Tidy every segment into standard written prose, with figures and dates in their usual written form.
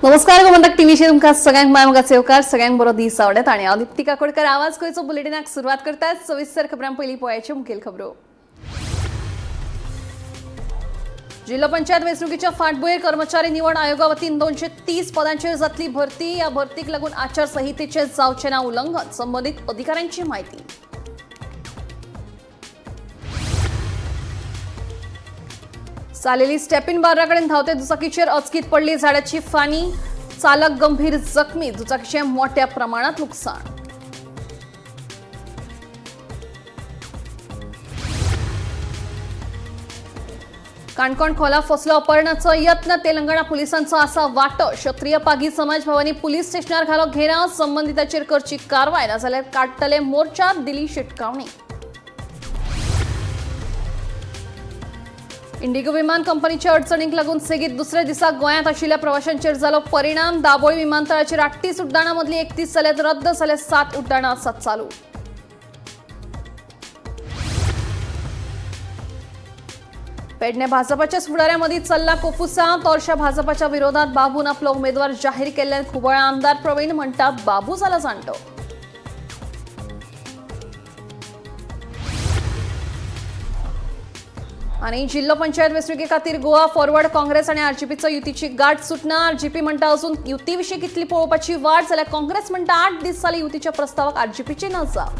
नमस्कार, गोमंतक टीव्हीचेर तुमकां सगळ्यांक माय मोगाचो येवकार. सगळ्यांक बरो दीस आवडत आनी हांव दिप्ती काकोडकर आवाज गोंयचो बुलेटिनाक सुरवात करतात. सविस्तर खबरां. पयलीं पळयाच्यो मुखेल खबरो. जिल्हो पंचायत वेंचणुकीच्या फाटभुंयेर कर्मचारी निवड आयोगा वतीन 230 पदांचेर जातली भरती. या भरतीक लागून आचारसंहितेचें जावचें ना उल्लंघन, संबंदीत अधिकाऱ्यांची माहिती. सालेली स्टेपिन बार्राकडेन धांवते दुचाकीचेर अचकीत पडली झाडाची फानी. चालक गंभीर जखमी. दुचाकीचें मोठ्या प्रमाणात नुकसान. काणकोण खोला फसलो अपहरणाचो यत्न. तेलंगणा पुलिसांचो आसा वाटो. क्षत्रिय पागी समाज भवानी पुलीस स्टेशनार घालो घेराव. संबंधिताचेर करची कारवाय, नाजाल्यार काडटले मोर्चा, दिली शिटकावणी. इंडिगो विमान कंपनीच्या अडचणीक लागून सेगीत दुसऱ्या दिसा गोंयांत आशिल्ल्या प्रवाशांचेर जालो परिणाम. दाबोळी विमानतळाचेर 38 उड्डाणां मदलीं 31 जाल्यात रद्द, जाल्यार 7 उड्डाणां आसात चालू. पेडणे भाजपाच्या फुडाऱ्यांमदीं चल्ला कोफुसांव. तोरशा भाजपाच्या विरोधात बाबून आपलो उमेदवार जाहीर केल्ल्यान खुबळा आमदार प्रवीण म्हणटा बाबू जाला जाणटो. आणि जिल्हो पंचायत वेंचणुके खातीर गोवा फॉरवर्ड, काँग्रेस आणि आरजीपीचो युतीची गाठ सुटना. आरजीपी म्हणटा अजून युती विशीं कितली पळोवपाची वाट, जाल्यार काँग्रेस म्हणटा 8 दीस जाले युतीच्या प्रस्तावाक आरजीपीची ना जाप.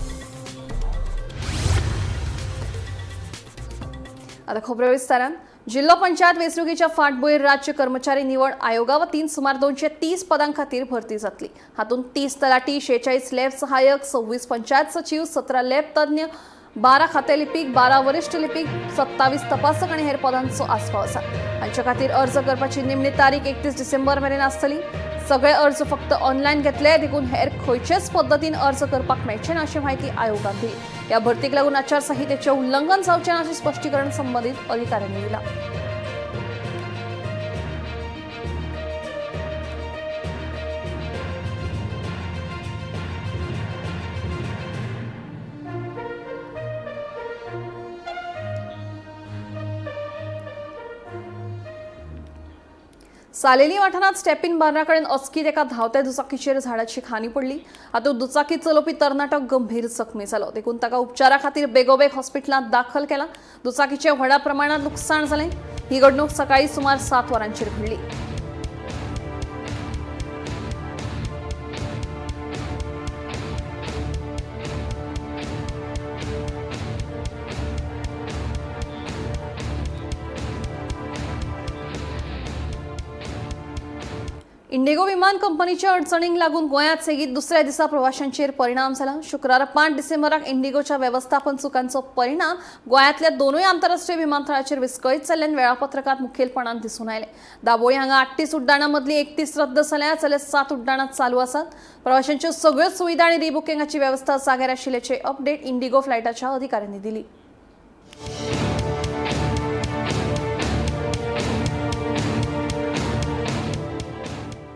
आता खबरो विस्तारान. जिल्हो पंचायत वेंचणुकीच्या फाटभुंयेर राज्य कर्मचारी निवड आयोगा वतीन सुमार 230 पदां खातीर भरती जातली. हातूंत 30 तलाठी, 46 लॅब सहाय्यक, 26 पंचायत सचीव, 17 लॅब तज्ञ, 12 खाते लिपीक, 12 वरिश्ठ लिपीक, 27 तपासक आनी हेर पदांचो आस्पाव आसा. हांचे खातीर अर्ज करपाची निमणी तारीख 31 डिसेंबर मेरेन आसतली. सगळे अर्ज फक्त ऑनलायन घेतले, देखून हेर खंयचेच पद्दतीन अर्ज करपाक मेळचे ना, अशी माहिती आयोगान दिली. या भरतीक लागून आचारसंहितेचें उल्लंघन जावचें ना, अशें स्पश्टीकरण संबंदीत अधिकाऱ्यांनी दिलां. सालेली वाठारांत स्टेपिन बार्राकडेन अचकीत एका धांवत्या दुचाकीचेर झाडाची खानी पडली. हातूंत दुचाकी चलोवपी तरणाटो गंभीर जखमी जालो. देखून ताका उपचारा खातीर बेगोबेग हॉस्पिटलांत दाखल केला. दुचाकीचें व्हडा प्रमाणात लुकसाण जालें. ही घडणूक सकाळी सुमार 7 वरांचेर घडली. इंडिगो विमान कंपनीच्या अडचणींक लागून गोंयांत सेगीत दुसऱ्या दिसा प्रवाशांचेर परिणाम जाला. शुक्रारा 5 डिसेंबराक इंडिगोच्या वेवस्थापन चुकांचो परिणाम गोंयांतल्या दोनूय आंतरराष्ट्रीय विमानतळाचेर विस्कळीत जाल्ल्यान वेळापत्रकांत मुखेलपणान दिसून आयलें. दाबोळी हांगा 38 उड्डाणां मदलीं 31 रद्द जाल्या, जाल्यार 7 उड्डाणां चालू आसात. प्रवाशांच्यो सगळ्यो सुविधा आनी रिबुकिंगाची वेवस्था जाग्यार आशिल्ल्याचे अपडेट इंडिगो फ्लायटाच्या अधिकाऱ्यांनी दिली.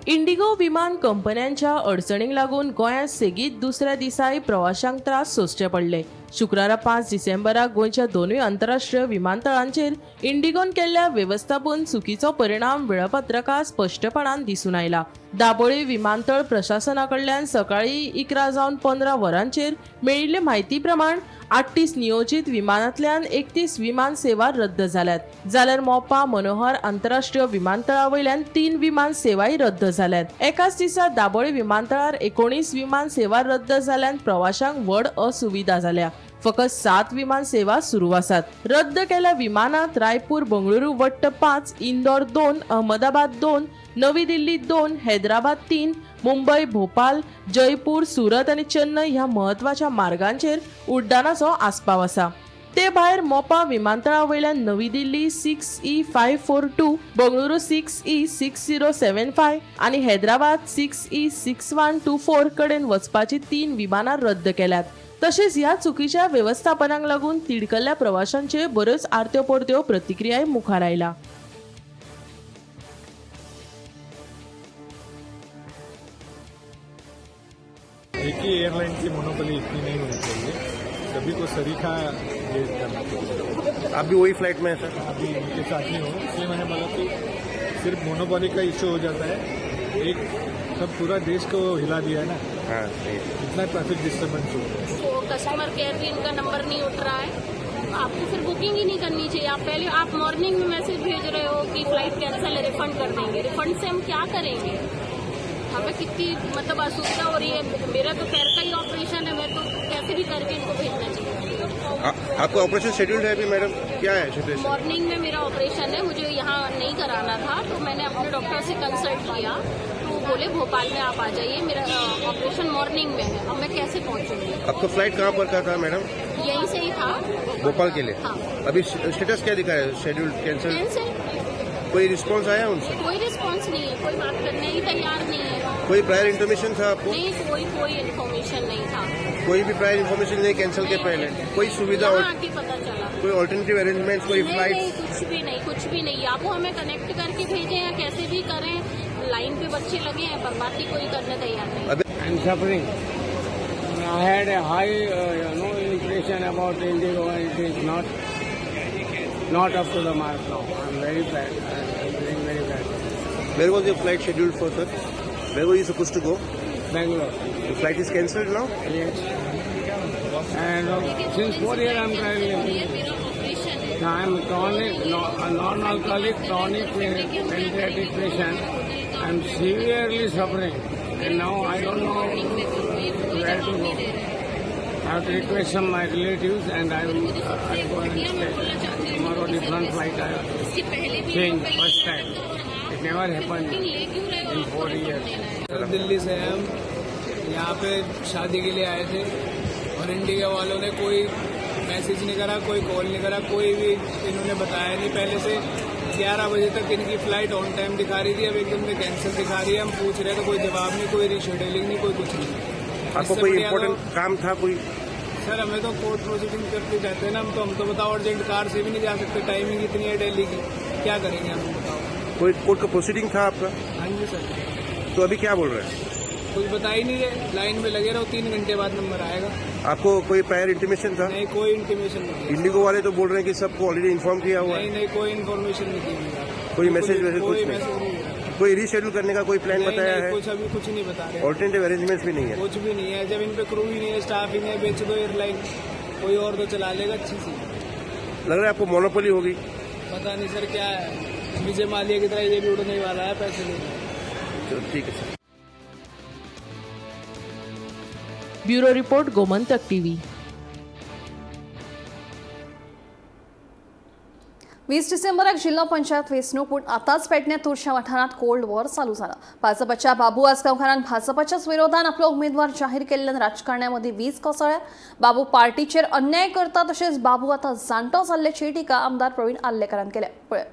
इंडिगो विमान कंपन्यांच्या अडचणींक लागून गोंयांत सेगीत दुसऱ्या दिसाय प्रवाशांक त्रास सोंसचे पडले. शुक्रारा 5 डिसेंबराक गोंयच्या दोनूय आंतरराष्ट्रीय विमानतळांचेर इंडिगोन केल्ल्या वेवस्थापन चुकीचो परिणाम वेळापत्रकात स्पश्टपणान दिसून आयला. दाबोळी विमानतळ प्रशासना कडल्यान सकाळी 11 जावन 15 वरांचेर मेळिल्ले म्हायती प्रमाण 38 नियोजीत विमानांतल्यान 31 विमान सेवा रद्द जाल्यात, जाल्यार मोपा मनोहर आंतरराष्ट्रीय विमानतळा वयल्यान 3 विमान सेवाय रद्द जाल्यात. एकाच दिसा दाबोळी विमानतळार 19 विमान सेवा रद्द जाल्ल्यान प्रवाशांक व्हड असुविधा जाल्या. फकत 7 विमान सेवा सुरू आसात. रद्द केल्ल्या विमानात रायपूर बंगळुरू वट्ट 5, इंदोर 2, अहमदाबाद 2, नवी दिल्ली 2, हैदराबाद 3, मुंबय, भोपाल, जयपूर, सुरत आनी चेन्नय ह्या म्हत्वाच्या मार्गांचेर उड्डाणाचो आस्पाव आसा. ते भायर मोपा विमानतळा वयल्यान नवी दिल्ली 6E 542, Bengaluru 6E 6075 आनी हैदराबाद 6E 6124 कडेन वचपाची 3 विमानां रद्द केल्यात. तशेंच ह्या चुकीच्या वेवस्थापनाक लागून तिडकल्ल्या प्रवाशांचे बऱ्योच आरत्यो परत्यो प्रतिक्रियाय मुखार आयला. एक ही एयरलाइन की मोनोपोली इतनी नहीं होनी चाहिए. सभी को सरीखा ये करना चाहिए. आप भी वही फ्लाइट में है सर? अभी उनके साथ ही हूँ, इसलिए मैंने बोला कि सिर्फ मोनोपोली का इश्यू हो जाता है. एक सब पूरा देश को हिला दिया है ना। हाँ, सही। इतना ट्रैफिक डिस्टर्बेंस हो गया। वो कस्टमर केयर भी इनका नंबर नहीं उठ रहा है। आपको फिर बुकिंग ही नहीं करनी चाहिए। आप पहले आप मॉर्निंग में मैसेज भेज रहे हो कि फ्लाइट कैंसिल है, रिफंड कर देंगे। रिफंड से हम क्या करेंगे? हमें कितनी मतलब असुविधा हो रही है। मेरा तो पैर का ही ऑपरेशन है, मैं तो कैसे भी करके इनको भेजना चाहिए। आपका ऑपरेशन शेड्यूल्ड है अभी मैडम? क्या है सिचुएशन? मॉर्निंग में मेरा ऑपरेशन है, मुझे यहाँ नहीं कराना था, तो मैंने अपने डॉक्टर से कंसल्ट किया, तो वो बोले भोपाल में आप आ जाइए, मेरा ऑपरेशन मॉर्निंग में है। अब मैं कैसे पहुँचूंगी? आपका फ्लाइट कहाँ पर का था मैडम? यहीं से ही था। भोपाल के लिए? हाँ। अभी स्टेटस क्या दिखा है? Schedule cancel? Cancel. कोई रिस्पांस आया उनसे? कोई रिस्पांस नहीं है, कोई बात करने ही तैयार नहीं है। कोई प्रायर इंफॉर्मेशन था आपको? नहीं, कोई कोई इन्फॉर्मेशन नहीं था। कोई भी प्रायर इन्फॉर्मेशन नहीं कैंसिल के पहले? कोई सुविधा यहाँ और आके पता चला। कोई ऑल्टरनेटिव अरेंजमेंट, कोई नहीं नहीं, फ्लाइट? कुछ भी नहीं, कुछ भी नहीं। या वो हमें कनेक्ट करके भेजें या कैसे भी करें। लाइन पे बच्चे लगे हैं पर बाकी कोई करने तैयार नहीं। अभी I'm suffering. I had a high, impression about Indigo, and it is not up to the mark now. I'm very bad. I'm doing very bad. Where was your flight scheduled for, sir? Where were you supposed to go? Bangalore. The flight is cancelled now? Yes. And since 4 years I'm traveling. ये मेरा operation है। Now I'm chronic, no, a non-alcoholic chronic pancreatic patient. I'm severely suffering, and now I don't know where to go. I have to request some my relatives, and I will I go and stay. Tomorrow different flight I have इसके पहले भी changed first time. It never happened ले क्यों रहे हो? in 4 years. Delhi से हैं हम, यहाँ pay शादी K लिए आए थे और इंडिया वालों ने कोई मैसेज नहीं करा, कोई कॉल नहीं करा, कोई भी इन्होंने बताया नहीं पहले से। 11 बजे तक इनकी फ्लाइट ऑन टाइम दिखा रही थी, अब एकदम से कैंसिल दिखा रही है। हम पूछ रहे हैं तो कोई जवाब नहीं, कोई रीशेड्यूलिंग नहीं, कोई कुछ नहीं। आपको इससे कोई बढ़िया तो- इम्पोर्टेंट काम था कोई? सर हमें तो कोर्ट प्रोसीडिंग करते जाते हैं ना हम तो बताओ अर्जेंट कार से भी नहीं जा सकते, टाइमिंग इतनी है दिल्ली की, क्या करेंगे हम बताओ। कोई कोर्ट का प्रोसीडिंग था आपका? हाँ जी सर। तो अभी क्या बोल रहे हैं? कुछ बता ही नहीं रहे, लाइन में लगे रहो, 3 घंटे बाद नंबर आएगा। आपको कोई प्रायर इंटीमेशन था? नहीं, कोई इंटीमेशन नहीं। इंडिगो वाले तो बोल रहे हैं कि सबको ऑलरेडी इन्फॉर्म किया हुआ नहीं है। नहीं, कोई इन्फॉर्मेशन नहीं दी हुई। कोई मैसेज वैसेज कोई कुछ नहीं? मैसेज नहीं है। कोई रीशेड्यूल करने का कोई प्लान नहीं, बताया नहीं, है? कुछ अभी कुछ नहीं बता रहे। ऑल्टरनेटिव अरेंजमेंट्स भी नहीं है? कुछ भी नहीं है। जब इन पे क्रू ही नहीं है, स्टाफ ही नहीं है, बेच दो एयरलाइन, कोई और तो चला लेगा अच्छी सी। लग रहा है आपको मोनोपोली होगी? पता नहीं सर क्या है, विजय माल्या की तरह ये भी उड़ने वाला है पैसे लेने। चलो ठीक है sir. Bureau report, Gomantak TV. 20 डिसेंबराक जिल्हा पंचायत वेंचणूक, पूण आतांच पेडणे तुरशा वाठारांत कोल्ड वॉर चालू जाला। भाजपाच्या बाबू आजगांवकारान भाजपाच्याच विरोधान आपलो उमेदवार जाहीर केल्ल्यान राजकारण्या मदीं वीज कोसळ्ळ्या। बाबू पार्टीचेर अन्याय करता, तशेंच बाबू आतां जाणटो जाल्ल्याची टिका आमदार प्रवीण आर्लेकारान केल्या। पळय।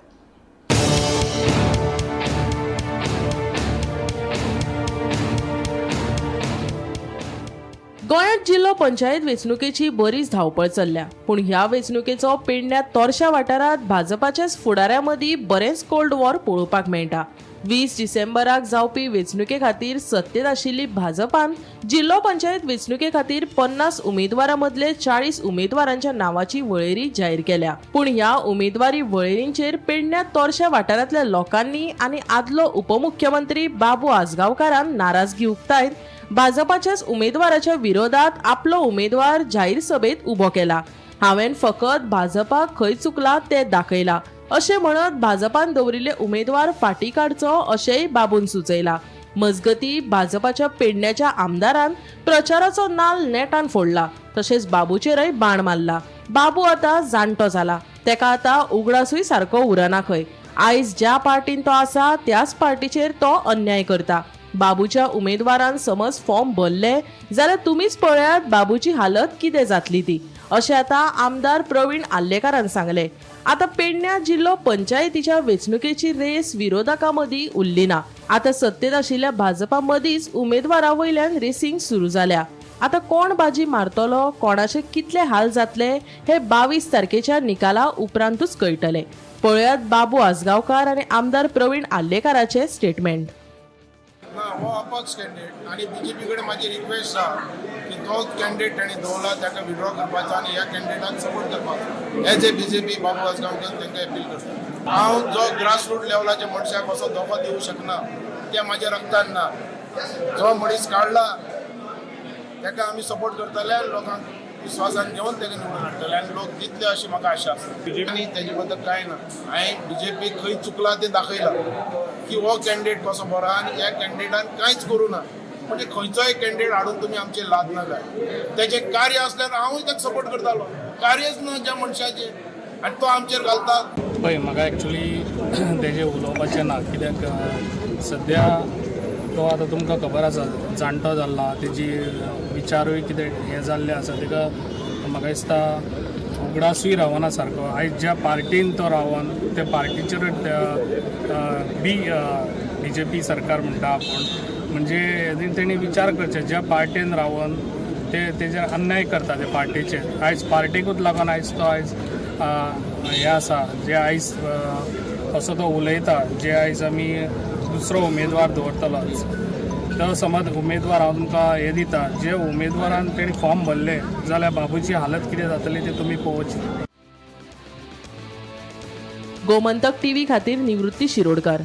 गोंयांत जिल्लो पंचायत वेंचणुकेची बरीच धांवपळ चल्ल्या, पूण ह्या वेंचणुकेचो पेडण्या तोरशा वाठारांत भाजपाच्याच फुडाऱ्यां मदीं बरेंच कोल्ड वॉर पळोवपाक मेळटा। 20 डिसेंबराक जावपी वेंचणुके खातीर सत्तेत आशिल्ली भाजपान जिल्लो पंचायत वेंचणुके खातीर 50 उमेदवारां मदले 40 उमेदवारांच्या नांवाची वळेरी जाहीर केल्या। पूण ह्या उमेदवारी वळेरींचेर पेडण्या तोरशा वाठारांतल्या लोकांनी आनी आदलो उपमुख्यमंत्री बाबू आजगांवकारान नाराजगी उक्तायत भाजपाच्याच उमेदवाराच्या विरोधात आपलो उमेदवार जाहीर सभेत उबो केला। हांवें फकत भाजपाक खंय चुकला तें दाखयला अशें म्हणत भाजपान दवरिल्ले उमेदवार फाटीं काडचो अशेंय बाबून सुचयला। मजगती भाजपाच्या पेडण्याच्या आमदारान प्रचाराचो नाल नेटान फोडला, तशेंच बाबूचेरय बाण मारला। बाबू आतां जाणटो जाला, तेका आतां उगडासूय सारको उरना खंय। आयज ज्या पार्टीन तो आसा त्याच पार्टीचेर तो अन्याय करता। बाबूच्या उमेदवारान समज फॉर्म भरले जाल्यार तुमीच पळयात बाबूची हालत कितें जातली ती, अशें आतां आमदार प्रवीण आर्लेकारान सांगलें। आतां पेडण्या जिल्लो पंचायतीच्या वेंचणुकेची रेस विरोधकां मदीं उरली ना। आतां सत्तेत आशिल्ल्या भाजपा मदींच उमेदवारा वयल्यान रेसींग सुरू जाल्या। आतां कोण बाजी मारतलो, कोणाचे कितले हाल जातले हे 22 तारखेच्या निकाला उपरांतूच कळटलें। पळयात बाबू आजगांवकार आनी आमदार प्रवीण आर्लेकाराचें स्टेटमेंट। ना, हो अपक्ष कॅन्डिडेट आनी बीजेपी कडेन म्हाजी रिक्वेस्ट आहा की तो कॅन्डिडेट ताणें दवरला ताका विड्रॉ करपाचो आनी ह्या कॅन्डिडेटाक सपोर्ट करपाचो। एज ए बीजेपी बाबू आजगांवकर तांकां अपील करता। हांव जो ग्रासरूट लेवलाच्या मनशाक असो धोको दिवंक शकना, तें म्हाज्या रक्तान ना. जो मनीस काडला ताका आमी सपोर्ट करतले आनी लोकांक विस्वासान घेवन ताका निवडून हाडटले आनी लोक दितले अशी म्हाका आशा आसा. आनी तेजे बद्दल कांय ना. हांवें बीजेपी खंय चुकला तें दाखयलां की हो कॅन्डिडेट कसो बरो आनी ह्या कॅन्डिडेटान कांयच करूं ना. म्हणजे खंयचोय कॅन्डिडेट हाडून तुमी आमचेर लाद नाका. तेजें कार्य आसल्यार हांवूय ताका सपोर्ट करतालो. कार्यच ना ज्या मनशाचें आनी तो आमचेर घालता. पळय, म्हाका एक्चुली तेजें उलोवपाचें ना, कित्याक सद्या तो आतां तुमकां खबर आसा, जाणटो जाल्लो आहा. तेजी विचारूय कितें हें जाल्लें आसा. ताका म्हाका दिसता उगडासूय रावना सारको. आयज ज्या पार्टीन तो रावन त्या पार्टीचेरूय बी बीजेपी सरकार म्हणटा आपूण, म्हणजे तेणी विचार करचे, ज्या पार्टीन रावन ते तेजेर अन्याय करता ते पार्टीचेर. आयज पार्टीकूच लागून आयज तो आयज हें आसा जे आयज असो तो उलयता, जे आयज आमी दुसरो उमेदवार दवरतलो. तो समज उमेदवार हांव तुमकां हें दिता, जे उमेदवारान तेणी फॉर्म भरले जाल्यार बाबूची हालत कितें जातली ते तुमी पळोवची. गोमंतक टीव्ही खातीर निवृत्ती शिरोडकर.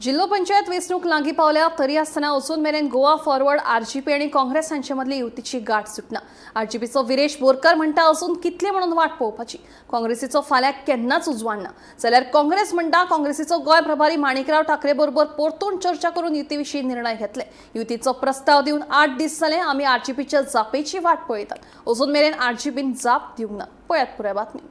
जिल्हो पंचायत वेंचणूक लागीं पावल्या तरी आसतना अजून मेरेन गोवा फॉरवर्ड, आरजीपी आनी काँग्रेस हांचे मदली युतीची गांठ सुटना. आरजीपीचो विरेश बोरकर म्हणटा, अजून कितले म्हणून वाट पळोवपाची? काँग्रेसीचो फाल्यां केन्नाच उजवाडना. जाल्यार काँग्रेस म्हणटा, काँग्रेसीचो गोंय प्रभारी माणिकराव ठाकरे बरोबर परतून चर्चा करून युती विशीं निर्णय घेतले. युतीचो प्रस्ताव दिवन 8 दीस जाले, आमी आरजीपीच्या जापेची वाट पळयतात. अजून मेरेन आरजीपीन जाप दिवंक ना. पळयात पुराय बातमी.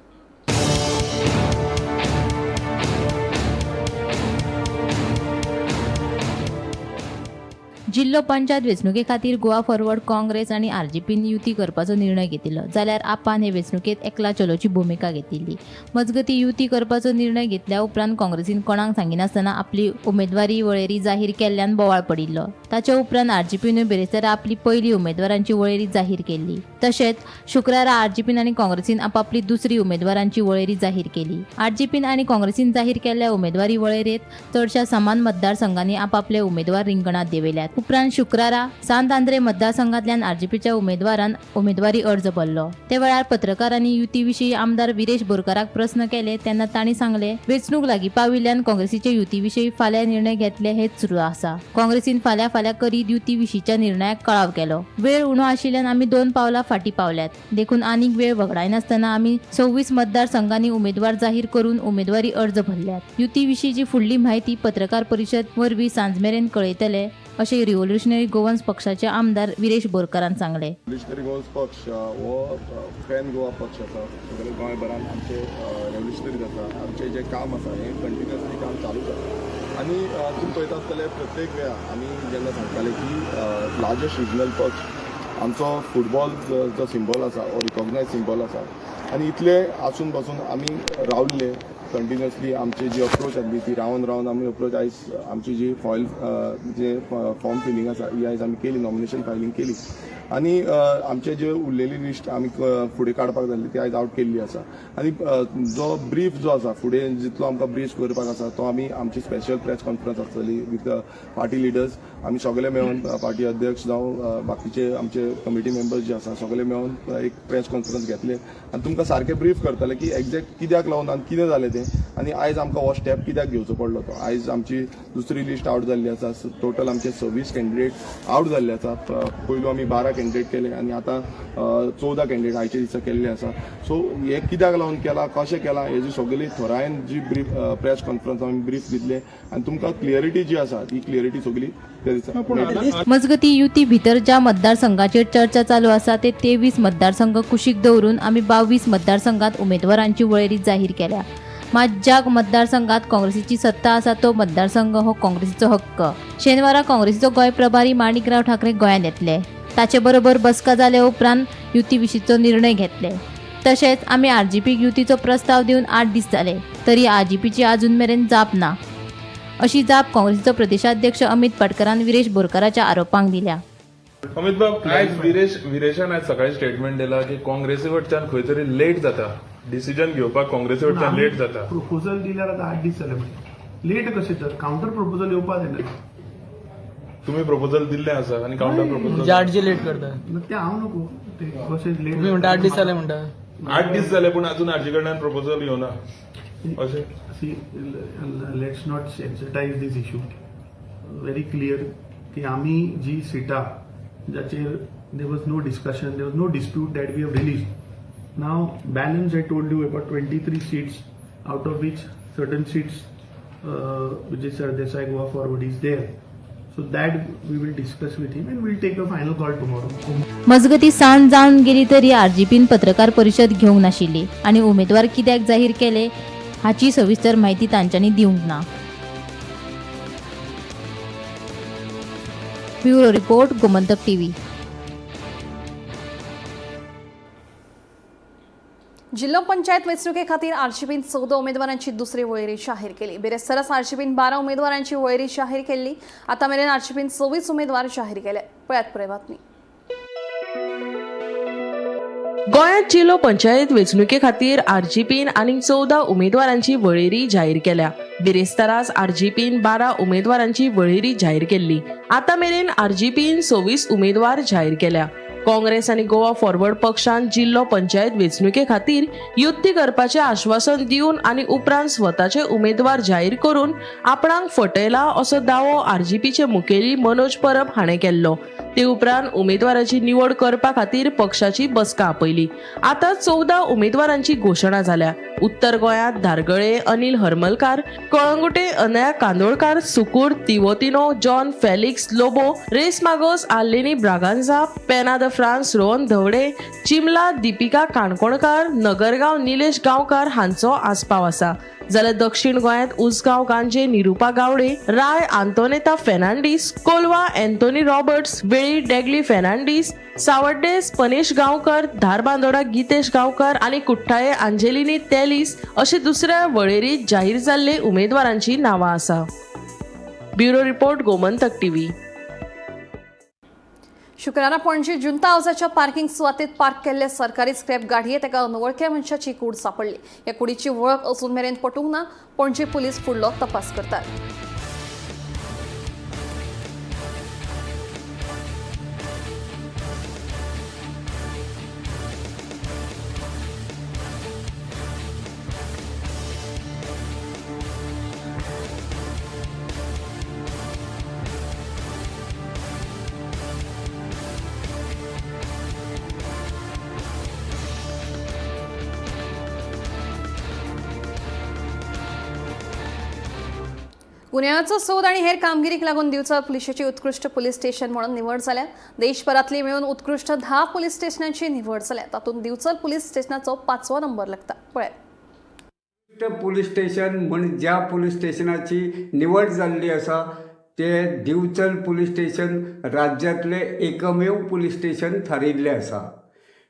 जिल्लो पंचायत वेंचणुके खातीर गोवा फॉरवर्ड, काँग्रेस आनी आरजीपीन युती करपाचो निर्णय घेतिल्लो, जाल्यार आपान हे वेंचणुकेंत एकला चलोची भुमिका घेतिल्ली. मजगतीं, युती करपाचो निर्णय घेतल्या उपरांत काँग्रेसीन कोणाक सांगिनासतना आपली उमेदवारी वळेरी जाहीर केल्ल्यान बोवाळ पडिल्लो. ताचे उपरांत आरजीपीनूय बिरेस्तारा आपली पयली उमेदवारांची वळेरी जाहीर केल्ली. तशेंच शुक्रारा आरजीपीन आनी काँग्रेसीन आपापली दुसरी उमेदवारांची वळेरी जाहीर केली. आरजीपीन आनी काँग्रेसीन जाहीर केल्ल्या उमेदवारी वळेरेंत चडशा समान मतदारसंघांनी आपापले उमेदवार रिंगणात देंवयल्यात. उपरांत शुक्रारा सांत आंद्रे मतदारसंघातल्यान आरजीपीच्या उमेदवारान उमेदवारी अर्ज भरलो. ते वेळार पत्रकारांनी युती विशीं आमदार विरेश बोरकाराक प्रस्न केले तेन्ना तांणी सांगले, वेंचणूक लागीं पाविल्ल्यान काँग्रेसीचे युती विशीं फाल्यां निर्णय घेतले हेच सुरू आसा. काँग्रेसीन फाल्यां फाल्यां करीत युती विशींच्या निर्णयाक कळाव केलो. वेळ उणो आशिल्ल्यान आमी 2 पावलां फाटीं पावल्यात. देखून आनीक वेळ वगडायनासतना आमी 26 मतदारसंघांनी उमेदवार जाहीर करून उमेदवारी अर्ज भरल्यात. युती विशींची फुडली म्हायती पत्रकार परिशद वरवीं सांजमेरेन कळयतले, अशें रिव्होल्युशनरी गोवन्स पक्षाचे आमदार विरेश बोरकारान सांगले. रिव्होल्युशनरी गोवन्स पक्ष हो पॅन गोवा पक्ष आसा. सगळे गोंयभरान आमचे रेव्होल्युशनरीज आसा. आमचें जें काम आसा हें कंटिन्युअसली काम चालूच आसा. आनी तुमी पळयता आसतले, प्रत्येक वेळा आमी जेन्ना सांगताले की लार्जस्ट रिजनल पक्ष, आमचो फुटबॉल जो सिंबॉल आसा हो रिकॉग्नायज सिंबॉल आसा. आनी इतले आसून बसून आमी रावल्ले कंटिन्युअसली. आमची जी अप्रोच आसली ती रावन रावन आमी अप्रोच आयज आमची जी फॉयल जे फॉर्म फिलींग आसा ही आयज आमी केली, नॉमिनेशन फायलींग केली. आनी आमचे जे उरलेली लिस्ट आमी फुडें काडपाक जाल्ली ती आयज आवट केल्ली आसा. आनी जो ब्रीफ जो आसा, फुडें जितलो आमकां ब्रीफ करपाक आसा तो आमी आमची स्पेशल प्रेस कॉन्फरन्स आसतली विथ पार्टी लिडर्स. आमी सगळे मेळून, पार्टी अध्यक्ष जावं बाकीचे आमचे कमिटी मेंबर्स जे आसा, सगळे मेळून एक प्रेस कॉन्फरन्स घेतले आनी तुमकां सारकें ब्रीफ करतले की एक्झॅक्ट कित्याक लागून आनी कितें जालें तें आनी आयज आमकां हो स्टेप कित्याक घेवचो पडलो तो. आयज आमची दुसरी लिस्ट आवट जाल्ली आसा. टोटल आमचे 26 कॅन्डिडेट आवट जाल्ले आसा. पयलू आमी 12 कॅन्डिडेट केले आनी आतां 14 कॅन्डिडेट आयच्या दिसा केल्ले आसा. सो हे कित्याक लागून केला, कशें केलां, हेजी सगळी थोरायेन जी ब्रीफ प्रेस कॉन्फरन्स आमी ब्रीफ दितले आनी तुमकां क्लियरिटी जी आसा ती क्लियरिटी सगळी त्या दिसा मेळटली. मजगतीं, युती भितर ज्या मतदारसंघाचेर चर्चा चालू आसा ते 23 मतदारसंघ कुशीक दवरून आमी 22 मतदारसंघात उमेदवारांची वळेरी जाहीर केल्या. मात ज्या मतदारसंघात काँग्रेसीची सत्ता आसा तो मतदारसंघ हो काँग्रेसीचो हक्क. शेनवारा काँग्रेसीचो गोंय प्रभारी माणिकराव ठाकरे गोंयांत येतले. ताचे बरोबर बसका जाल्या उपरांत युती विशींचो निर्णय घेतले. तशेंच आमी आरजीपीक युतीचो प्रस्ताव दिवन 8 दीस जाले तरी आरजीपीची अजून मेरेन जाप ना, अशी जाप काँग्रेसीचो प्रदेशाध्यक्ष अमित पाटकरान विरेश बोरकाराच्या आरोपांक दिल्या. अमित बाब, आयज विरेशान आयज सकाळी स्टेटमेंट दिला की काँग्रेसी कडच्यान खंय तरी लेट जाता, डिसिजन घेवपाक काँग्रेसी कडच्यान लेट जाता. प्रपोजल दिल्यार आतां 8 दीस जाले, म्हणजे लेट कशें तर? कावंटर प्रपोजल येवपा जाय. तुम्ही प्रपोजल दिल्लें आसा आनी कावंटर प्रपोजल म्हणजे 8 जे लेट करता. ते हांव नको, ते कशें लेट तुम्ही म्हणटा 8 दीस जाले म्हणटा. 8 दीस जाले, पूण अजून आरजी कडल्यान प्रपोजल येवना अशें. See, let's not sensitize this issue. Very clear की आमी जी सिटां जाचेर there was no discussion, there was no dispute, that we have release. Now balance, I told you about 23 seats, out of which certain seats Vijay Sardesai, Goa Forward is there. So that we will discuss with him and we'll take a final call tomorrow. मजगती, सांज जावन गेली तरी आरजीपीन पत्रकार परिशद घेवंक नाशिल्ली आनी उमेदवार कित्याक जाहीर केले हाची सविस्तर म्हायती तांच्यांनी दिवंक ना. Bureau report, Gomantak TV. जिल्हो पंचायत वेंचणुके खातीर आरजीपीन 14 उमेदवारांची दुसरी वळेरी जाहीर केली. बिरेस्ताराच आरजीपीन 12 उमेदवारांची वळेरी जाहीर केल्ली. आतां मेरेन आरजीपीन 26 उमेदवार जाहीर केले. पळयात पुराय बातमी. गोंयांत जिल्हो पंचायत वेंचणुके खातीर आरजीपीन आनीक 14 उमेदवारांची वळेरी जाहीर केल्या. बिरेस्ताराच आरजीपीन 12 उमेदवारांची वळेरी जाहीर केल्ली. आतां मेरेन आरजीपीन 26 उमेदवार जाहीर केल्या. काँग्रेस आनी गोवा फॉरवर्ड पक्षान जिल्हो पंचायत वेंचणुके खातीर युती करपाचें आश्वासन दिवन आनी उपरांत स्वताचे उमेदवार जाहीर करून आपणाक फटयला असो दावो आरजीपीचे मुखेली मनोज परब हाणें केल्लो. ते उपरांत उमेदवाराची निवड करपा खातीर पक्षाची बसका आपयली. आतां 14 उमेदवारांची घोशणा जाल्या. उत्तर गोंयांत धारगळे अनिल हरमलकार, कळंगुटे अनया कांदोळकार, सुकूर तिवोतिनो जॉन फेलिक्स लोबो, रेस मागोस आल्लेनी Braganza, Penha the France Rohan Dhawade, Chimla Deepika Canconkar, Nagargao Nilesh गांवकार हांचो आस्पाव आसा. जाल्यार दक्षिण गोंयांत उसगांव गांजे निरुपा गावडे, राय आंतोनेता फेर्नांडीस, कोलवा एन्थोनी रॉबर्ट्स, वेळी डेगली फेर्नांडीस, सावड्डे पनेश गांवकर, धारबांदोडा गीतेश गांवकर आनी कुठ्ठाळे आंजेलिनी तेलिस अशे दुसऱ्या वळेरीत जाहीर जाल्ले उमेदवारांची नांवां आसा. Bureau report, Gomantak TV. शुक्रारा पणजी जुंता हावसाच्या पार्किंग सुवातेत पार्क केल्ले सरकारी स्क्रॅप गाडयेत एका अनवळख्या मनशाची कूड सापडली. ह्या कुडीची वळख अजून मेरेन पटूंक ना. पणजी पुलीस फुडलो तपास करतात. गुन्यांवाचो सोद आणि हेर कामगिरीक लागून दिवचल पुलिशेची उत्कृश्ट पुलीस स्टेशन म्हणून निवड जाल्या. देशभरातली मेळून उत्कृश्ट 10 पुलीस स्टेशनांची निवड जाल्या. तातूंत दिवचल पुलीस स्टेशनाचो पांचवो नंबर लागता. पळय. पुलीस स्टेशन म्हण ज्या पुलीस स्टेशनाची निवड जाल्ली आसा ते दिवचल पुलीस स्टेशन राज्यांतलें एकमेव पुलीस स्टेशन थारिल्लें आसा.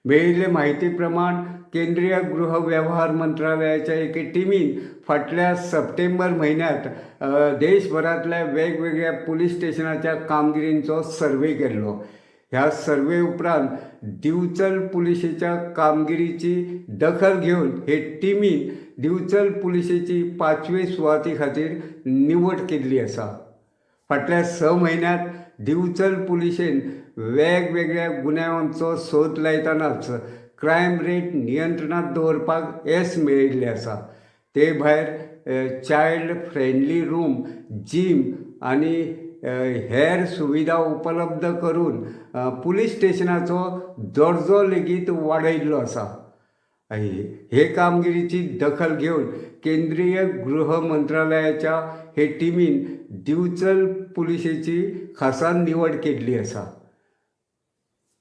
मेळिल्ले म्हायती प्रमाण केंद्रीय गृह वेव्हार मंत्रालयाच्या एके टिमीन फाटल्या सप्टेंबर म्हयन्यांत देशभरांतल्या वेगवेगळ्या पुलीस स्टेशनाच्या कामगिरींचो सर्वे केल्लो. ह्या सर्वे उपरांत दिवचल पुलिशेच्या कामगिरीची दखल घेवन हे टिमीन दिवचल पुलिशेची पांचवे सुवाती खातीर निवड केल्ली आसा. फाटल्या 6 म्हयन्यांत दिवचल पुलिशेन वेगवेगळ्या गुन्यांवांचो सोद लायतनाच क्रायम रेट नियंत्रणांत दवरपाक येस मेळिल्लें आसा. ते भायर चायल्ड फ्रेंडली रूम, जीम आनी हेर सुविधा उपलब्ध करून पुलीस स्टेशनाचो दर्जो लेगीत वाडयल्लो आसा. हे कामगिरीची दखल घेवन केंद्रीय गृह मंत्रालयाच्या हे टिमीन दिवचल पुलिशेची खासा निवड केल्ली आसा.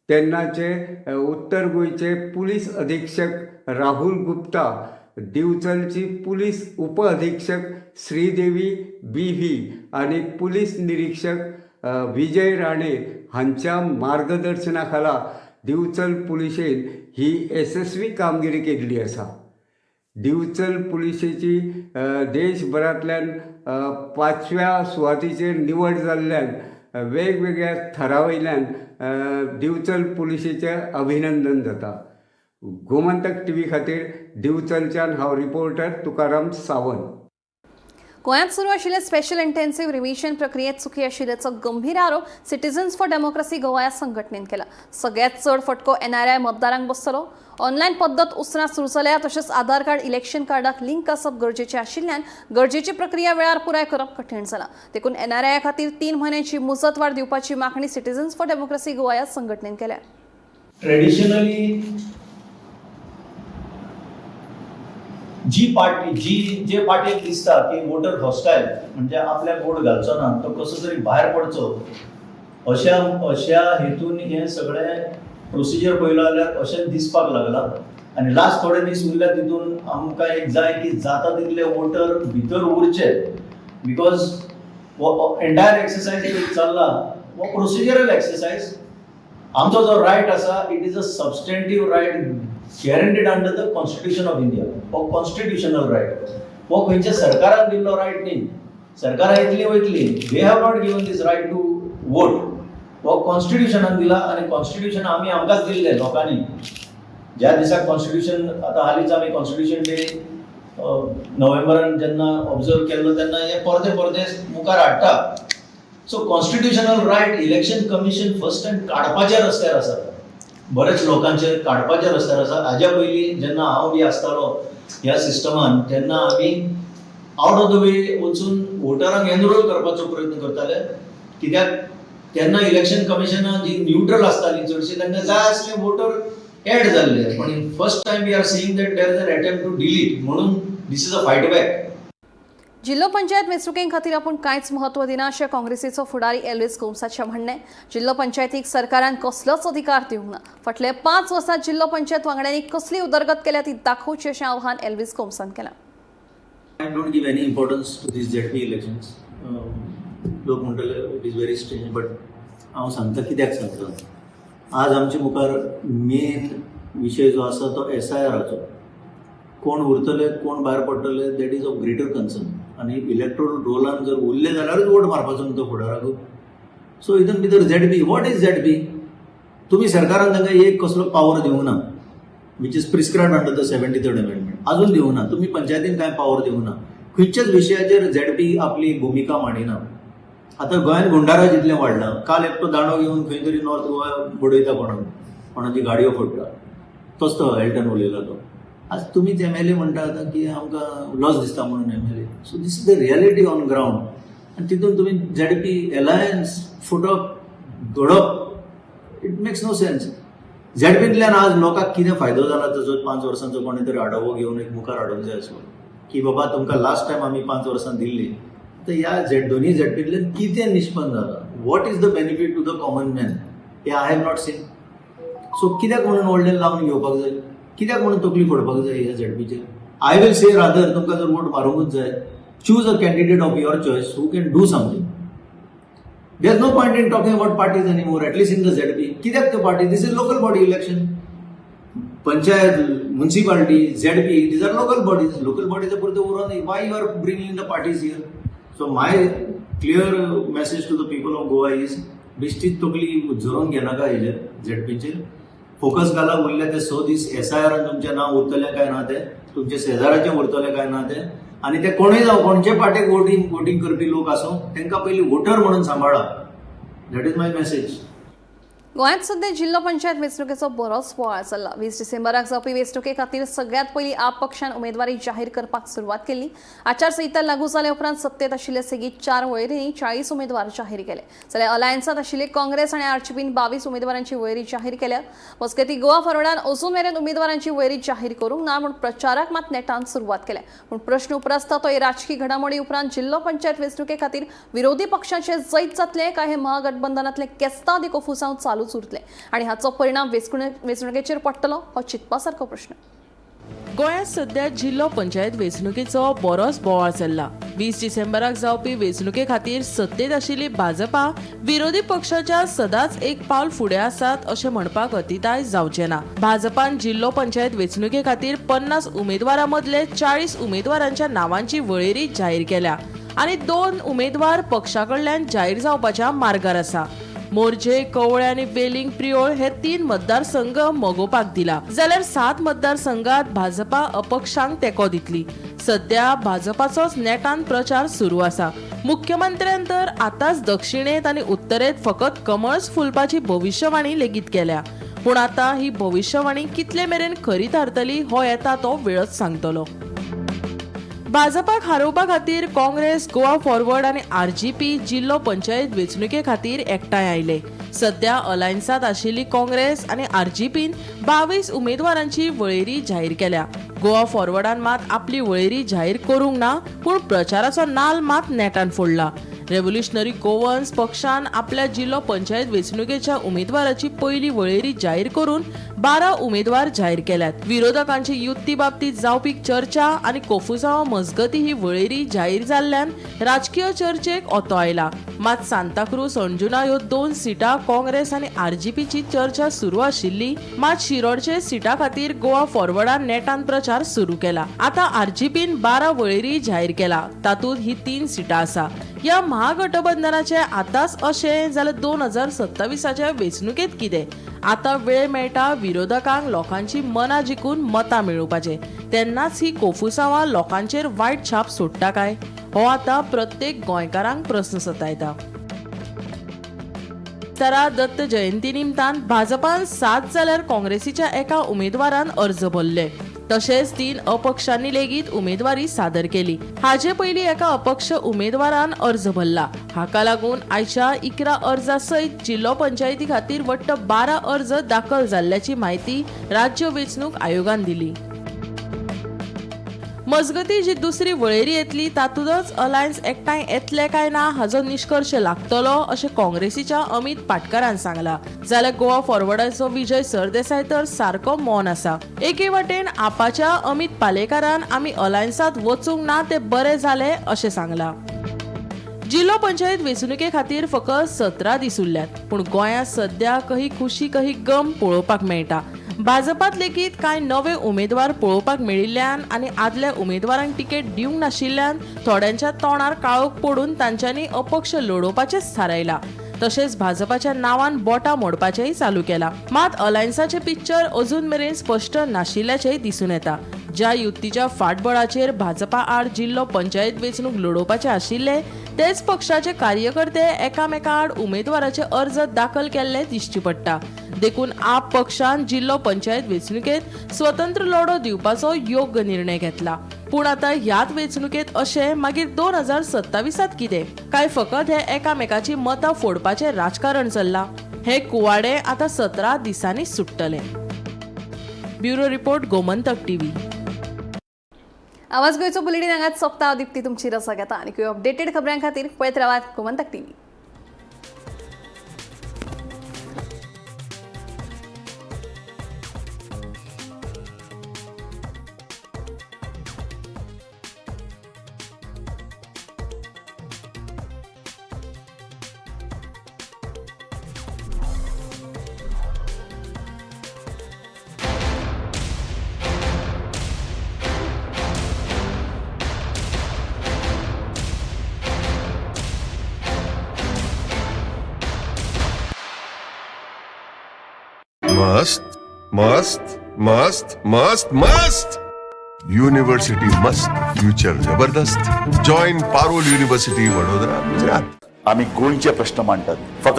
तेन्नाचे उत्तर गोंयचे पुलीस अधीक्षक राहुल गुप्ता, दिवचलची पुलीस उप अधीक्षक श्रीदेवी बी व्ही आनी पुलीस निरीक्षक विजय राणे हांच्या मार्गदर्शना खाला दिवचल पुलिशेन ही येसस्वी कामगिरी केल्ली आसा. दिवचल पुलिशेची देशभरांतल्यान पांचव्या सुवातीचेर निवड जाल्ल्यान वेगवेगळ्या थरा वयल्यान दिवचल पुलिशेचें अभिनंदन जाता. गोमंतक टीव्ही खातीर दिवचलच्यान हांव रिपोर्टर तुकाराम सावंत. गोंयांत सुरू आशिल्ले स्पेशल इंटेन्सिव्ह रिव्हिजन प्रक्रियेत चुकी आशिल्ल्याचो गंभीर आरोप सिटीजन्स फॉर डेमोक्रसी गोवा ह्या संघटनेन केला. सगळ्यात चड फटको एनआरआय मतदारांक बसतलो. ऑनलायन पद्दत उसरां सुरू जाल्या तशेंच आधार कार्ड इलेक्शन कार्डाक लिंक आसप गरजेचें आशिल्ल्यान गरजेची प्रक्रिया वेळार पुराय करप कठीण जालां. देखून एनआरआय खातीर 3 म्हयन्यांची मुजतवाड दिवपाची मागणी सिटीजन्स फॉर डेमोक्रसी गोवा ह्या संघटनेन केल्या. ट्रेडिशनली जी पार्टी जी जे पार्टीक दिसता की वोटर हॉस्टायल, म्हणजे आपल्याक वोट घालचो ना, तो कसो तरी भायर पडचो, अशा अशा हेतून हें सगळें प्रोसिजर पळयलो जाल्यार अशें दिसपाक लागलां. आनी लास्ट थोडे दीस उरल्या तितून आमकां एक जाय की जाता तितले वोटर भितर उरचे, because हो एंटायर एक्सरसायज एक चल्ला हो प्रोसिजरल एक्सरसायज. आमचो जो रायट आसा, it is a substantive right guaranteed under the Constitution of India. हो कॉन्स्टिट्युशनल रायट, हो खंयच्या सरकारान दिल्लो रायट न्ही. सरकारां येतली वयतली, they have not given this right to vote. हो कॉन्स्टिट्युशनान दिला आनी कॉन्स्टिट्युशन आमी आमकांच दिल्लें लोकांनी ज्या दिसा कॉन्स्टिट्युशन. आतां हालींच आमी कॉन्स्टिट्युशन डे नोव्हेंबरान जेन्ना ऑब्जर्व केल्लो तेन्ना हें परते परते मुखार हाडटा. So constitutional right Election Commission first time काडपाच्या रस्त्यार आसा, बरेच लोकांचेर काडपाच्या रस्त्यार आसा. हाज्या पयलीं जेन्ना हांव बी आसतालो ह्या सिस्टमान, तेन्ना आमी आउट ऑफ the वे वचून वोटरांक एनरोल करपाचो प्रयत्न करताले, कित्याक तेन्ना इलेक्शन कमिशनां जी न्यूट्रल आसताली चडशी, तांकां जाय आसले वोटर एड जाल्ले. पण first time we are seeing that there is an attempt to delete, म्हणून this is a fight back. जिल्हो पंचायत वेंचणुके खातीर आपूण कांयच म्हत्व दिना अशें काँग्रेसीचो फुडारी एल्विस गोम्साचें म्हणणें. जिल्हो पंचायतीक सरकारान कसलोच अधिकार दिवंक ना. फाटल्या 5 वर्सां जिल्हो पंचायत वांगड्यांनी कसली उदरगत केल्या ती दाखोवची अशें आव्हान एल्विस गोम्सान केलां. I don't give any importance to these ZP elections. लोक म्हणटले it is very strange, but हांव सांगता कित्याक सांगता. आज आमचे मुखार मेन विशय जो आसा तो एसआयआराचो. कोण उरतले, कोण भायर पडटले, that is of greater concern. आनी इलेक्ट्रोल रोलान जर उरले जाल्यारूच वोट मारपाचो न्हू तो फुडाराक. सो हितून भितर ZP, what is ZP? तुमी सरकारान तांकां एक कसलो पावर दिवंक ना, which is prescribed under the 73rd amendment. अजून दिवंक ना. तुमी पंचायतीन कांय पावर दिवंक ना. खंयच्याच विशयाचेर झेडपी आपली भुमिका मांडिना. आतां गोंयांत गुंडाराज इतलें वाडलां. काल एकटो दांडो घेवन खंय तरी नॉर्थ गोवा बडयता कोणाक, कोणाची गाडयो फोडटा. तोच तो एल्टन उलयला तो. आज तुमीच एमएलए म्हणटा आतां की आमकां लॉस दिसता म्हणून MLA. So this is the reality on ground. आनी तितून तुमी झेडपी एलायन्स फुटप घडप, it makes no sense. झेडपींतल्यान आज लोकांक कितें फायदो जाला ताचो? 5 वर्सांचो कोणी तरी आढावो घेवन एक मुखार हाडूंक जाय आसलो की बाबा तुमकां लास्ट टायम आमी 5 वर्सां दिल्ली, तर ह्या झेड दोन्ही झेडपींतल्यान कितें निष्पन्न जाला, what is the benefit to the common man, hey I have not seen. So कित्याक म्हणून व्हडलें लावन घेवपाक जाय? कित्याक म्हणून तकली फोडपाक जाय ह्या झेडपीचेर? I will say rather, तुमकां जर वोट मारूंकूच जाय, choose a candidate of your choice who can do something. There is no point in talking about parties anymore, at least in the ZP. कित्याक त्यो party? This is local body election. Panchayat, municipality, ZP, these are local bodies. Local bodies पुरते उरोन, why you are bringing the parties here? So my clear message to the people of Goa is, बेश्टीच तकली झरोवन घेनाका हेजेर. झेडपीचेर focus घाला. उरले ते 6 दीस एसआयआरान तुमचें नांव उरतलें काय ना तें, तुमच्या शेजाराचें उरतलें काय ना तें, आनी ते कोणूय जावं, कोणचे पार्टीक वोटींग करपी लोक आसूं, तांकां पयलीं वोटर म्हणून सांबाळा. That is my message. गोंयांत सध्या जिल्हो पंचायत वेंचणुकेचो बरोच बोवाळ चल्ला. 20 डिसेंबराक जावपी वेंचणुके खातीर सगळ्यांत पयलीं आप पक्षान उमेदवारी जाहीर करपाक सुरवात केल्ली. आचारसंहिता लागू जाल्या उपरांत सत्तेत आशिल्ले सेगीत चार वळेरींनी 40 उमेदवार जाहीर केले, जाल्यार अलायन्सांत आशिल्ले काँग्रेस आनी आरजीपीन 22 उमेदवारांची वळेरी जाहीर केल्या. मजगतीं, गोवा फॉरवर्डान अजून मेरेन उमेदवारांची वळेरी जाहीर करूंक ना, पूण प्रचाराक मात नेटान सुरवात केल्या. पूण प्रश्न उप्रासता तो हे राजकी घडामोडी उपरांत जिल्हो पंचायत वेंचणुके खातीर विरोधी पक्षाचे जैत जातले काय हे महागठबंधनातले केस्तांव कोफुसांव चालूच उरतले आनी हाचो परिणाम वेंचणुकेचेर पडटलो, हो चिंतपा सारको प्रश्न. गोंयांत सध्या जिल्हो पंचायत वेंचणुकेचो बरोच बोवाळ चल्ला. 20 डिसेंबराक जावपी वेंचणुके खातीर सत्तेत आशिल्ली भाजपा विरोधी पक्षाच्या सदांच एक पावल फुडें आसात अशें म्हणपाक अतिताय जावचें ना. भाजपान जिल्हो पंचायत वेंचणुके खातीर 50 उमेदवारां मदले 40 उमेदवारांच्या नावांची वळेरी जाहीर केल्या आनी दोन उमेदवार पक्षा कडल्यान जाहीर जावपाच्या मार्गार आसा. मोरजे, कवळे आनी वेलिंग प्रियोळ हे तीन मतदारसंघ मगोपाक दिला, जाल्यार सात मतदारसंघात भाजपा अपक्षांक तेंको दितली. सध्या भाजपाचोच नेटान प्रचार सुरू आसा. मुख्यमंत्र्यान तर आतांच दक्षिणेंत आनी उत्तरेंत फकत कमळच फुलपाची भविश्यवाणी लेगीत केल्या. पूण आतां ही भविश्यवाणी कितले मेरेन खरी थारतली हो येता तो वेळच सांगतलो. भाजपाक हारोवपा खातीर काँग्रेस, गोवा फॉरवर्ड आनी आरजीपी जिल्लो पंचायत वेंचणुके खातीर एकठांय आयले. सध्या अलायन्सांत आशिल्ली काँग्रेस आनी आरजीपीन 22 उमेदवारांची वळेरी जाहीर केल्या. गोवा फॉरवर्डान मात आपली वळेरी जाहीर करूंक ना, पूण प्रचाराचो नाल मात नेटान फोडला. रेव्होल्युशनरी गोवन्स पक्षान आपल्या जिल्लो पंचायत वेंचणुकेच्या उमेदवाराची पयली वळेरी जाहीर करून 12 उमेदवार जाहीर केल्यात. विरोधकांची युती बाबतीत जावपी चर्चा आनी कोफुसांवा मजगती ही वळेरी जाहीर जाल्ल्यान राजकीय चर्चेक ओतो आयला. मात सांताक्रूज, अंजुना ह्यो 2 सिटां काँग्रेस आनी आरजीपीची चर्चा सुरू आशिल्ली. मात शिरोडचे सिटा खातीर गोवा फॉरवर्डान नेटान प्रचार सुरू केला. आतां आरजीपीन 12 वळेरी जाहीर केला, तातूंत ही 3 सिटां आसा. ह्या महागठबंधनाचे आतांच अशें जाल्यार 2027 वेंचणुकेंत कितें? आतां वेळ मेळटा विरोधकांक लोकांची मनां जिखून मतां मेळोवपाचें, तेन्नाच ही कोफुसांवां लोकांचेर वायट छाप सोडटा काय, हो आतां प्रत्येक गोंयकारांक प्रस्न सतायता. दत्त जयंती निमतान भाजपान 7 जाल्यार काँग्रेसीच्या एका उमेदवारान अर्ज भरले. तशेंच 3 अपक्षांनी लेगीत उमेदवारी सादर केली. हाजे पयलीं एका अपक्ष उमेदवारान अर्ज भरला. हाका लागून आयच्या 11 अर्जा सयत जिल्लो पंचायती खातीर वट्ट 12 अर्ज दाखल जाल्ल्याची म्हायती राज्य वेंचणूक आयोगान दिली. मजगती जी दुसरी वळेरी येतली तातूंतच अलायन्स एकठांय येतले काय ना हाजो निश्कर्श लागतलो अशें काँग्रेसीच्या अमित पाटकारान सांगला. जाल्यार गोवा फॉरवर्डाचो विजय सरदेसाय तर सारको मौन आसा. एके वटेन आपाच्या अमित पालेकारान आमी अलायन्सांत वचूंक ना ते बरे जाले अशें सांगला. जिल्लो पंचायत वेंचणुके खातीर फकत 17 दीस उरल्यात, पूण गोंयांत सध्या कही खुशी कही गम पळोवपाक मेळटा. भाजपात लेगीत कांय नवे उमेदवार पळोवपाक मेळिल्ल्यान आनी आदल्या उमेदवारांक तिकेट दिवंक नाशिल्ल्यान थोड्यांच्या तोंडार काळोख पडून तांच्यांनी अपक्ष लडोवपाचेंच थारायलां. तशेंच भाजपाच्या नांवान बोटां मोडपाचेंय चालू केलां. मात अलायन्साचें पिक्चर अजून मेरेन स्पश्ट नाशिल्ल्याचेंय दिसून येता. ज्या युतीच्या फाटबळाचेर भाजपा आड जिल्लो पंचायत वेंचणूक लडोवपाचे आशिल्ले तेच पक्षाचे कार्यकर्ते एकामेका आड उमेदवाराचे अर्ज दाखल केल्ले दिश्टी पडटा. देखून आप पक्षान जिल्लो पंचायत वेंचणुकेत स्वतंत्र लढो दिवपाचो योग्य निर्णय घेतला. पूण आतां ह्याच वेंचणुकेत अशें मागीर 2027 कितें? काय फकत हे एकामेकाची मतां फोडपाचें राजकारण चल्लां? हे कुवाडे आतां 17 दिसांनी सुट्टले. Bureau report, Gomantak TV. आवाज गोंयचो बुलेटीन हांगाच सोंपता. दीप्ती तुमची रजा घेता आनी अपडेटेड खबरां खातीर पळयत रावात गोमंतक टीव्ही. मस्त मस्त मस्त मस्त मस्त यूनिवर्सिटी मस्त, फ्युचर जबरदस्त. Join Parul university, Vadodara, Gujarat. आमी गोंयचे प्रश्न मांडटात. फकत